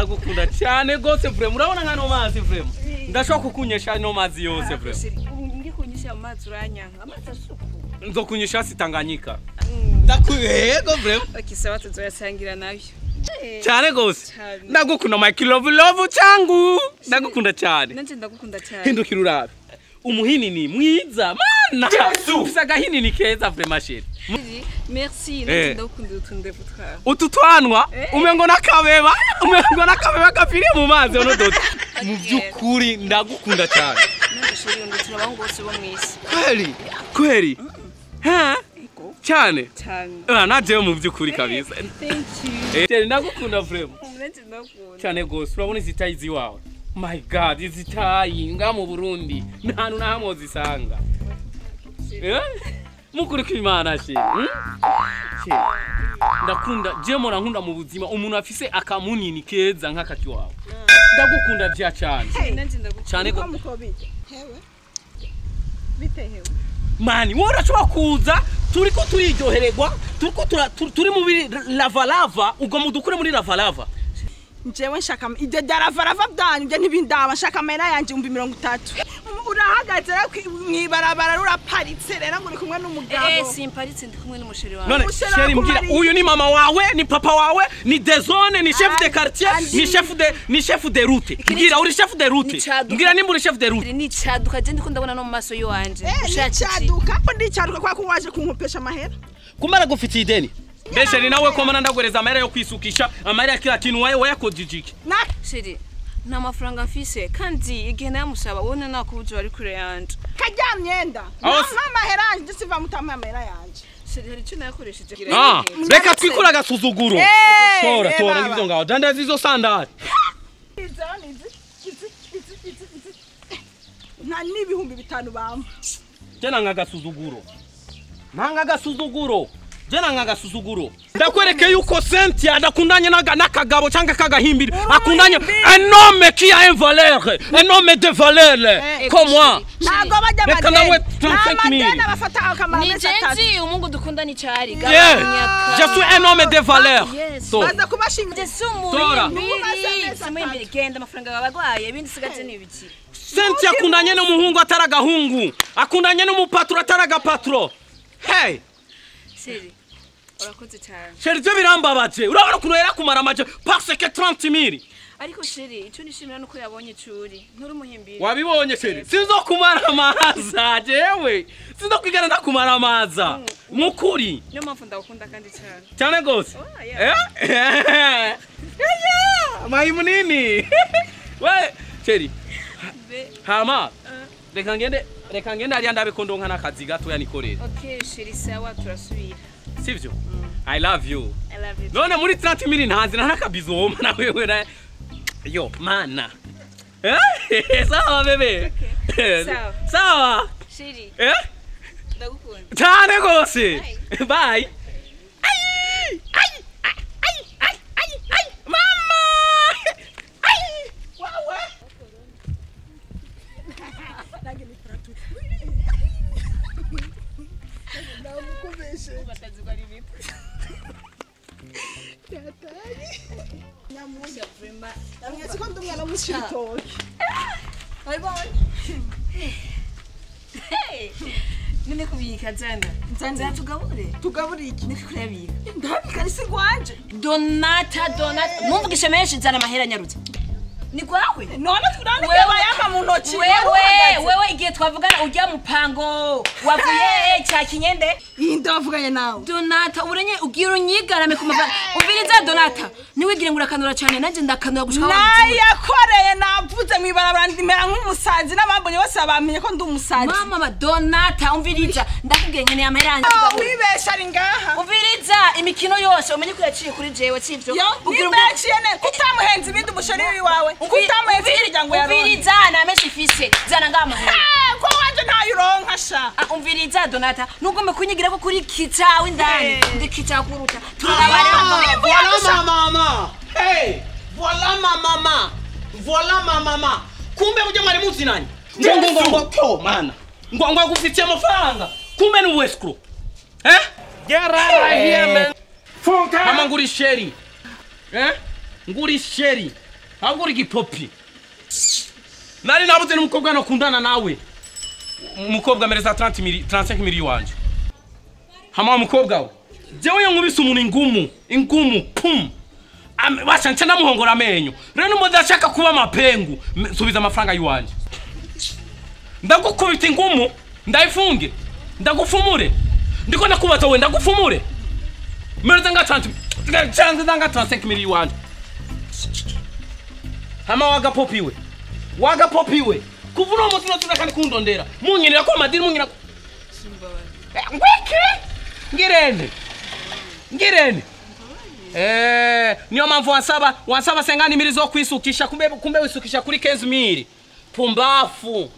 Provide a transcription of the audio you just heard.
Ndagukunda cyane gose vraiment. Urabona nkano mazi vraiment. Ndashobora kukunyesha no mazi yose vraiment. Ngi kunyesha amazi uranyanka. Amazi asuku. Nzokunyesha sitanganyika. Ndakuyego vraiment. Okay, sawa tuzoyasangira nayo. Cyane gose. Ndagukunda my love love changu. Ndagukunda cyane. Nanje ndagukunda cyane. Hindukira urabe. Umuhini ni mwiza mana. Ufise agahini ni keza vraiment chérie. Merci, nanje ndagukunda utundevu twawe. Utu twanwa umengo nakabeba, umengo nakabeba gapfiriye mu mazi ono dodo. Mu byukuri ndagukunda cyane. Nanje chérie ndutira abahungu bose bo mwisi. Kweli? Kweli? Ha? Cyane? Cyane. Ah, naje mu byukuri kabisa. Thank you. Chérie ndagukunda vraiment. Nanje ndagukunda. Cyane gose urabona izi tayi ziwawe. My God, izi tayi nga mu Burundi nta na hamwe zisanga. Mukuri kw'Imana chérie. Chérie. Ndakunda je mora nkunda mu buzima umuntu afise akamunini keza nk'akaki wawe. Ndagukunda vya cyane. Nanje ndagukunda. Cyane go. Hewe. Bite hewe. Mani, wowe urashobora kuza turiko turiryohererwa, turiko turi mu lava lava, ubwo mudukure muri lava lava. Njewe nshaka ibyo byaravarava byanyu byo ntibindaba nshaka amahera yanjye 30,000. Urahagaze mwibarabara ruraparitse rero ngo uri kumwe n'umugabo. Simparitse ndi kumwe n'umusheri wawe. None chérie mbwira uyu ni mama wawe, ni papa wawe, ni dezone, ni chef de quartier, ni chef de route. Mbwira uri chef de route. Mbwira nimba uri chef de route. Ni caduka je ndiko ndabona no mu maso yiwanje. Ushaka ndicaduka kwa kuwaje kunkopesha amahera. Kumara gufitiye ideni. Mbese nawe ko mana ndagwereza amahera yo kwisukisha, amahera kila kintu wawe wayakodijiki. Na chérie nta mafaranga mfise kandi igihe nayamusaba wowe nakubuje wari kure yanje. Kajya myenda. Nta mahera yanje siva mutama amahera yanje. Chérie hari icyo nayakoresheje. Reka twikura agasuzuguro. Tora tora ngivyo ngaho. Dandaza izo sandali. Nta n'ibihumbi 5 bampa. Je nanga agasuzuguro. Nanga agasuzuguro. Jena nanga susuguro. Ndakwereke yuko Cynthia adakundanye n'akagabo cyangwa kagahimbiri. Akundanye un homme qui a une valeur, un homme de valeur comme moi. Ntago bajya Reka nawe 35 000. Bafata akamara Ni jenzi umungu dukunda ni cyari. Je suis un homme de valeur. Baza kubashinga. Tora. Simuhimbiri genda amafaranga babagwaye ibindi sigaje ni ibiki. Cynthia akundanye n'umuhungu ataragahungu. Akundanye n'umupatro ataragapatro. Hey. Chérie urakoze cyane. Chérie byo birambabaje. Urabona ukuntu yera kumara amaje parce que 30 000. Ariko chérie icyo nishimira nuko yabonye curi. Nturi umuhimbiri. Wabibonye chérie. Sinzo kumara amaza jewe. Sinzo kwigana ndakumara amaza. Mukuri. Niyo mpamvu ndagukunda kandi cyane. Cyane gose. Eh? Mayi munini. We chérie. Hama. Reka ngende hariya ndabe ko ndonka n'akazi gatoya nikorera. Okay chérie sawa turasubira. Sivyo? I love you. I love you. None muri 30 000 ntanzi ntanakabizoma na wewe na yo mana. Sawa bebe. Okay. Sawa. Sawa. Chérie. Eh? Ndagukunda. Cyane gose. Bye. Ai! Ai! Ai! Ai! Ai! Ai! Mama! Ai! Wawe. None kubika zana. Nzana tugabure. Tugabure iki? Niko kurabika. Ndabika ni sigwanje. Donata Donata. Mumvugishe menshi zana amahera nyarutse. Ni kwawe? None turane bayama mu ntoki. Wewe igihe twavugana ujya mupango wavuye cya kinyende. Iyi ndavuganye nawe. Donata urenye ugira unyigarame ku mava. Umviriza Donata. Niwigire ngo urakanura cyane nanje ndakanura gushaka. Nayakoreye navuze mu ibarabara ndimera nk'umusazi n'abambonye bose bamenye ko ndi umusazi. Mama Donata umviriza ndakubwiye nyene amahera yanjye. Wibesha ari ngaha. Umviriza imikino yose umenye ko yaciye kuri jewe sivyo. Ugira umbaciye ne kutamuhenza ibindi umushoreri wawe. Kutamuhenza imiryango ya Roni. Umviriza na menshi fise zana ngamahera. Ko wanje ntayuronka sha. Umviriza Donata nugomba kunyigira ko kuri kicawe indani ndikica kuruta. Turabare. Voilà ma maman. Hey, voilà ma maman. Voilà ma maman. Kumbe muje mwari muzi nani? Ngo ngo ngo mana. Ngo ngo gufitiye amafaranga. Kumbe ni escrow. Eh? Get out of here, man. Mama nguri sheri. Eh? Nguri sheri. Ahubwo uri igipopi. Nari nabuze n'umukobwa nokundana nawe. Umukobwa mereza 30 mili 35 mili wanje. Hama umukobwa we. Jewe nkubise umuntu ingumu, ingumu pum. Basha nca namuhongora amenyo. Rero numudashaka kuba mapengu, subiza amafaranga yiwanje. Ndagukubita ingumu, ndayifunge. Ndagufumure. Ndiko nakubaza we ndagufumure. Mereza nga 30 nga 35 mili wanje. Hama wagapopiwe. Wagapopiwe. Kuva uno munsi nozura kandi kundondera. Munyinira ko madiri munyina. Ngwiki? Ngirene. Ngirene. Niyo mpamvu wansaba sengani mili zo kwisukisha kumbe wisukisha kuri 15 mili. Pumbafu.